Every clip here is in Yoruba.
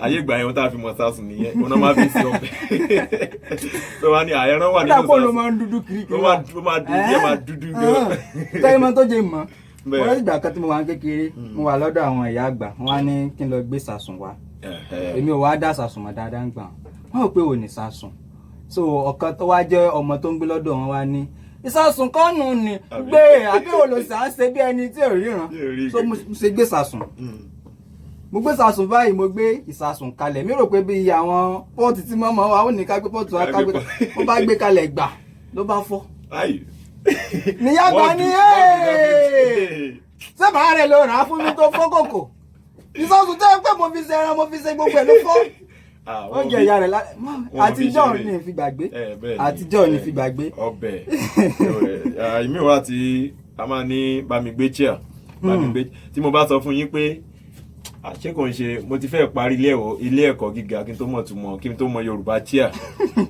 Ayé ìgbà yẹn, ohun tá a fi mọ ìsasùn nìyẹn. Òun náà máa fi sí ọbẹ̀ tó wá ní àyẹ̀rán wà Ó dà nínú pọ̀ ló ìsasùn. máa ń dúdú kirikiri. Ó máa dúdú díẹ̀, máa dúdú gan. Tẹ́lẹ̀ mọ́ tó jẹ́ mọ́. Bẹ́ẹ̀. Mo rántí ìgbà kan tí mo wà ní kékeré, mo wà lọ́dọ̀ àwọn ìyá àgbà, wọ́n á ní kí n lọ gbé sàsùn wá. Èmi ò wá dá sàsùn mọ́ dáadáa ń gbà wọ́n rò pé ò ní sàsùn. So ọ̀kan tó wá jẹ́ ọmọ tó ń gbé lọ́dọ̀ wọn wá ní ìsàsùn kọ́nù ni. Àbí? Gbé àbí olùsà ń ṣe bí ẹni tí ò ríran. Tí ò rí. So mo ṣe gbé sàsùn, mo gbé sàsùn báyìí, mo gbé ìsàsùn kalẹ̀. Mi rò pé bí àwọn pot tí mọ́mọ́ wa ó ní ká gbé pot wa, ká gbé. Mo bá gbé kalẹ̀ gbà, ló bá fọ́. Ayi. Níyà gbà ní ṣé bàá rẹ̀ ló rà á fún mi tó fọ́ kòkò? Ìsàsùn tẹ́ pé mo fi ṣe ẹran, mo fi ṣe gbogbo ẹ̀, ló fọ́. Oúnjẹ ìyá rẹ̀ àtijọ́ ní fi gbàgbé, àtijọ́ ní fi gbàgbé. Ọbẹ̀ ìmí wa tí a máa ní bá mi gbé chair, bá mi gbé. Tí mo bá sọ fún yín pé ṣé kò ń ṣe mo ti fẹ́ parí ilé ẹ̀kọ́ gíga kí n tó mọ̀ túmọ̀, kí n tó mọ̀ Yorùbá chair,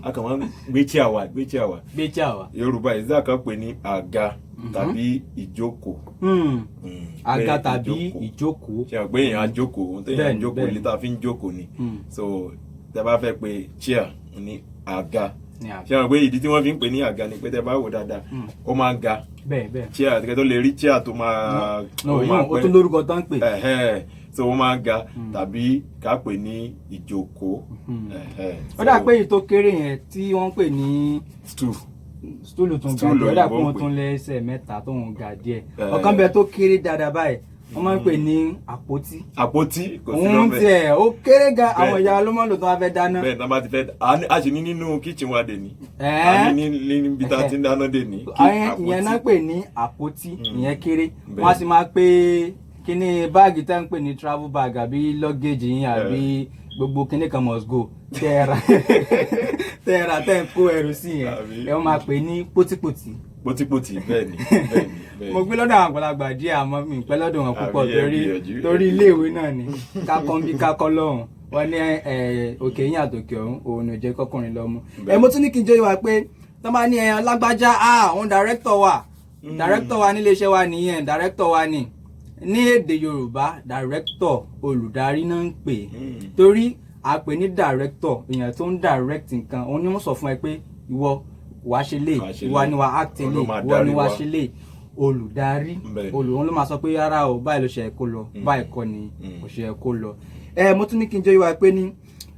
a kàn máa ń gbé chair wá, gbé chair wá. Gbé chair wá. Yorùbá ìzá kan pè ní àga tàbí ìjókòó. Àga pé tàbí ìjókòó. Ìjókòó. Ṣe hàn pé èèyàn á jókòó, ohun téèyàn á jókòó lé tá a fi ń jókòó ni. So tẹ bá fẹ́ pe chair ní àga, Ní àga. ṣe hàn pé ìdí tí wọ́n fi ń pè ní àga ni pé tẹ bá wò dáadáa, ó máa ń ga. Bẹ́ẹ̀ bẹ́ẹ̀. Chair kẹ́ tó lè rí chair tó máa No, ó máa yóò ó tún lórúkọ tán pè. Ẹ̀hẹ́n. So ó máa ń ga tàbí ká pè ní ìjókòó. Ẹ̀hẹ́n. Ó dà pé èyí tó kéré yẹn tí wọ́n ń pè ní Stool. Stool tún ga Stool díẹ̀. Ó dà pé lòyìnbó wọ́n ń pè. tún lẹ́sẹ̀ mẹ́ta tó ń ga díẹ̀. Ọ̀kan bẹ tó kéré dáadáa báyìí, wọ́n máa ń pè ní àpótí. Àpótí kò sí Òun lọ́bẹ̀. tiẹ̀ ó kéré gan. Àwọn Bẹ́ẹ̀. ìyá ló máa ń lò tó wá fẹ́ dáná. Bẹ́ẹ̀ tá a bá ti fẹ́ a sì ní nínú kitchen wa dè ní. A ní níbi tá a ti ń dáná dè ní. Àwọn ìyẹn náà pè ní àpótí. Ìyẹn kéré. Bẹ́ẹ̀. Wọ́n á sì máa pé kíní báàgì tá ń pè ní travel bag àbí luggage yín àbí gbogbo kíní kan must go tẹ́ẹ̀rà tẹ́ẹ̀rà tẹ́ ń kó ẹrù sí yẹn. Àbí? Ẹ wọ́n máa pè ní pótípòtí. Pótípótí, bẹ́ẹ̀ ni, bẹ́ẹ̀ ni, bẹ́ẹ̀ Mo ni. gbé lọ́dọ̀ àwọn àgbàlagbà díẹ̀, àmọ́ mi pẹ́ lọ́dọ̀ wọn púpọ̀. Àbí ẹ Torí gbìyànjú. torí iléèwé náà ni kákọ́ ń bí kákọ́ lọ́hùn. Wọ́n ní òkè yín àtòkè ọ̀hún, òun ò jẹ́ kọ́kùnrin lọ́mú. Ẹ mo tún ní kí n jẹ́ wá pé tó bá ní ẹyan lágbájá, òun director wa, director wa nílé iṣẹ́ wa nìyẹn, director wa ni. Ní èdè Yorùbá, director, olùdarí náà ń pè é. Torí a pè ní director, èèyàn tó ń direct nǹkan. Òun ni wọ́n sọ fún ẹ pé ìwọ wàá ṣe lè, Wàá ṣe ìwọ lè. ni wàá act Òun lè, ló máa ìwọ ni darí wàá wa. ṣe lè. Olùdarí. Òun ló máa sọ pé rárá o, báyìí ló ṣe yẹ kó lọ, báyìí kọ́ ni kò ṣe yẹ kó lọ. Ẹ mo tún ní kí n jẹ́ wá pé ní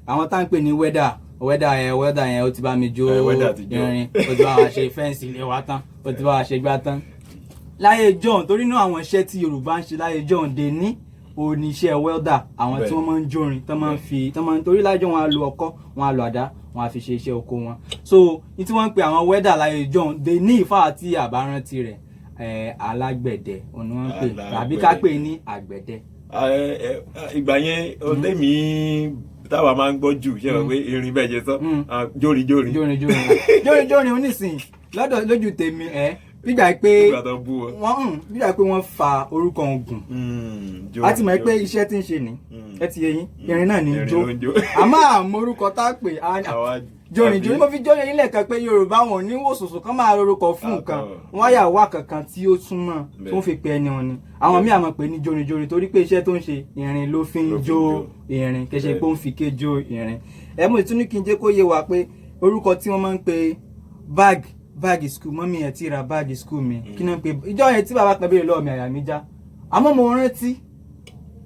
àwọn tá à ń pè ní welder, welder yẹn, welder yẹn ó ti bá mi jó Welder ti jó. irin, ó ti bá wa ṣe fence ilé wa tán, ó ti bá wa ṣe gbá tán láyé john. Torí náà àwọn iṣẹ́ tí Yorùbá ń ṣe láyé john dé ní oníṣẹ́ welder, àwọn tí wọ́n máa ń jórin, tán máa ń fi, tán máa ń torí láyé john, wọn á lo ọkọ́, wọn á lo àdá, wọn á fi ṣe iṣẹ́ oko wọn. So ní tí wọ́n ń pe àwọn welder láyé john dé ní ìfà àti àbárántí rẹ̀, alágbẹ̀dẹ òun ni wọ́n ń pè, tàbí ká pè ní àgbẹ̀dẹ. Ìgbà yẹn tèmi táwa máa ń gbọ́ jù, ṣe rò pé irin bẹ́ẹ̀ ṣe sọ, jórin jórin. Jórin jórin, jórin jórin onísìn lọ́dọ̀ lójú tèmi ẹ gbígbà pé Nígbà tó bú wọn. Wọ́n gbígbà pé wọ́n fa orúkọ ògùn. Jórin, A ti mọ̀ pé jórin. iṣẹ́ tí ń ṣe ní ẹ ti yé yín, irin náà ní Irin jó. ló ń jó. Àmọ́ àmọ́ orúkọ tá a pè á jórin àbí? jórin. Mo fi jórin yín lẹ́ẹ̀kan pé Yorùbá wọn ò ní wò sòsò kán máa rorúkọ fún nǹkan. Àtọ̀. Wọ́n á yà wá kankan tí ó súnmọ́ tó ń fi pe ẹni wọn ni. Àwọn míì àmọ́ pé ní jórin jórin torí pé iṣẹ́ tó ń ṣe, irin ló fi ń Ló fi ń jó jó. irin, kì í ṣe pé ó ń fi ké jó irin. Ẹ mo tún ní kí n jẹ́ kó yé wa pé orúkọ tí wọ́n máa ń pe báàgì, báàgì school, mummy ẹ̀ tí ra báàgì school mi, kí náà ń pe ìjọ yẹn tí bàbá kan béèrè lọ́wọ́ mi, àyà mi já. Àmọ́ mo rántí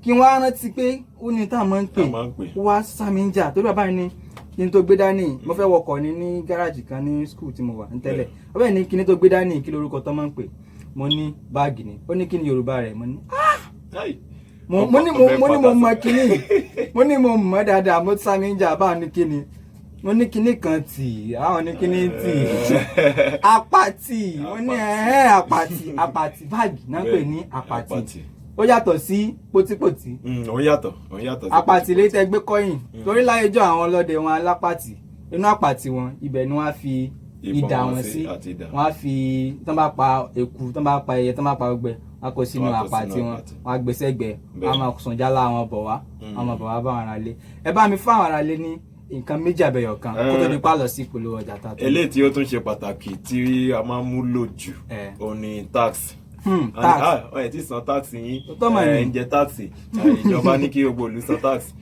kí wọ́n á rántí pé ó ní tá a máa ń pè. Tá a máa ń pè. Ó wá sá mi ń jà torí bàbá mi ní kí n tó gbé dání. Mo fẹ́ wọkọ̀ ní gáràjì kan ní school tí mo wà ní tẹ́lẹ̀. Ó bẹ́ẹ̀ ní kíní tó gbé dání, kí lorúkọ tó máa ń pè? Mo ní báàgì ni. Ó ní kí ni Yorùbá rẹ̀? Mo ní Ai. mo ní mo mọ kíní, mo ní mo mọ dáadáa. Mo sá mi ń jà báwọn ní kíní. Mo ní kíní kan tì, àwọn ní kíní tì, apàtì. Mo ní ẹ̀ẹ́ àpàtì, àpàtì, báàgì náà ń pè ní àpàtì. Àpàtì. Ó yàtọ̀ sí pótípòtí. Òun yàtọ̀, òun yàtọ̀ sí Àpàtì lè tẹ gbé kọ́yìn torí láyéjọ́ àwọn ọlọ́dẹ wọn alápàtì, inú àpàtì wọn ibẹ̀ ni wọ́n á fi ìbọn idà wọn wọn sí sí àti idà. Wọ́n á fi tán bá pa eku, tán bá pa ẹyẹ, tán bá pa ọgbẹ, wọ́n á kó sínú Wọ́n á kó àpàtì sínú wọn. àpàtì. Wọ́n á gbé sẹ́gbẹ̀ẹ́. Wọ́n á máa sùn jálá wọn bọ̀ wá, wọ́n máa bọ̀ wá bá àwọn ará ilé. Ẹ bá mi fún àwọn ará ilé ní nǹkan méjì àbẹ̀yọ̀ kan kó tó di pa lọ sí ìpolówó ọjà tá a tó. Eléyìí tí ó tún ṣe pàtàkì tí a máa ń mú lò jù, òun ni tax. Tax. Ẹ ti san tax yín. Ó tọ́ mà ní. Ẹ ń jẹ tax. Ìjọba ní kí gbogbo ìlú san tax.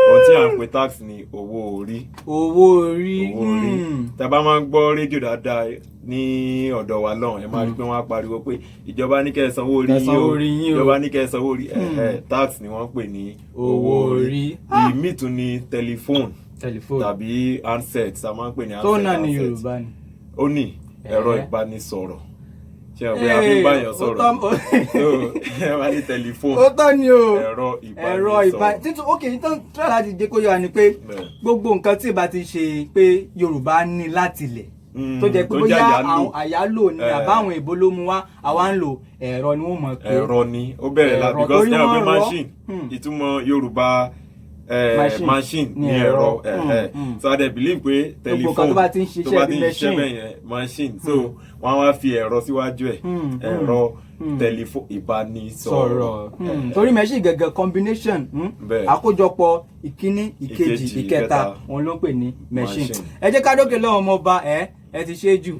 Ohun tí à ń pè tax ní owó orí. Owó orí. Owó orí. Tá a bá máa ń gbọ́ rédíò dáadáa ní ọ̀dọ̀ wa lọ́hùn, ẹ máa rí pé wọ́n á pariwo pé ìjọba ní kẹ́ ẹ sanwó orí Kẹ́ ẹ yín sanwó o, orí yín o. ìjọba ní kẹ́ ẹ sanwó orí. Tax ni wọ́n ń pè ní Owó orí. Ìmíì tún ní telephone Tẹlifóònù. tàbí handset, a máa ń pè ní handset. Tó náà ní Handset. Yorùbá ni. Ó ní ẹ̀rọ ìbánisọ̀rọ̀. Ṣe é pé a fi ń báyàn sọ̀rọ̀? So ẹ wá ní tẹlifóònù, Ó tọ́ ni o. ẹ̀rọ Ẹ̀rọ ìbá ìbánisọ̀rọ̀. títún. Ok, títún tí láti jẹ́ kó yé wa ni pé gbogbo nǹkan tí ìbá ti ṣe pé Yorùbá ní láti lẹ̀, tó jẹ́ pé tó bóyá jẹ́ àyálò. Àwọn àyálò ni, àbáwọn èèbó ló mú wá, àwa ń lò, ẹ̀rọ ni wọ́n mọ̀ pé. Ẹ̀rọ ni ó bẹ̀rẹ̀ la Ẹ̀rọ, because torí ẹ mọ̀ pé wọ́n rọ. machine, ìtumọ̀ Yorùbá Machine machine ní ní ẹ̀rọ. ẹ̀rọ. So I dey believe pé Gbogbo nǹkan tó telephone bá ti ń ṣiṣẹ́ tó bá bí ti ń ṣiṣẹ́ machine. bẹ́ẹ̀ yẹn, machine. So wọ́n á wá fi ẹ̀rọ síwájú ẹ̀, ẹ̀rọ tẹlifóònù ìbánisọ̀rọ̀. Sọ̀rọ̀. Torí machine gẹ́gẹ́ combination, àkójọpọ̀ ìkíní, ìkejì, Ìkejì, ìkẹta, ìkẹta. òun ló ń pè ní machine. Machine. Ẹ jẹ́ ká dókè lọ́wọ́, ọmọ ọba. Ẹ ti ṣe é jù.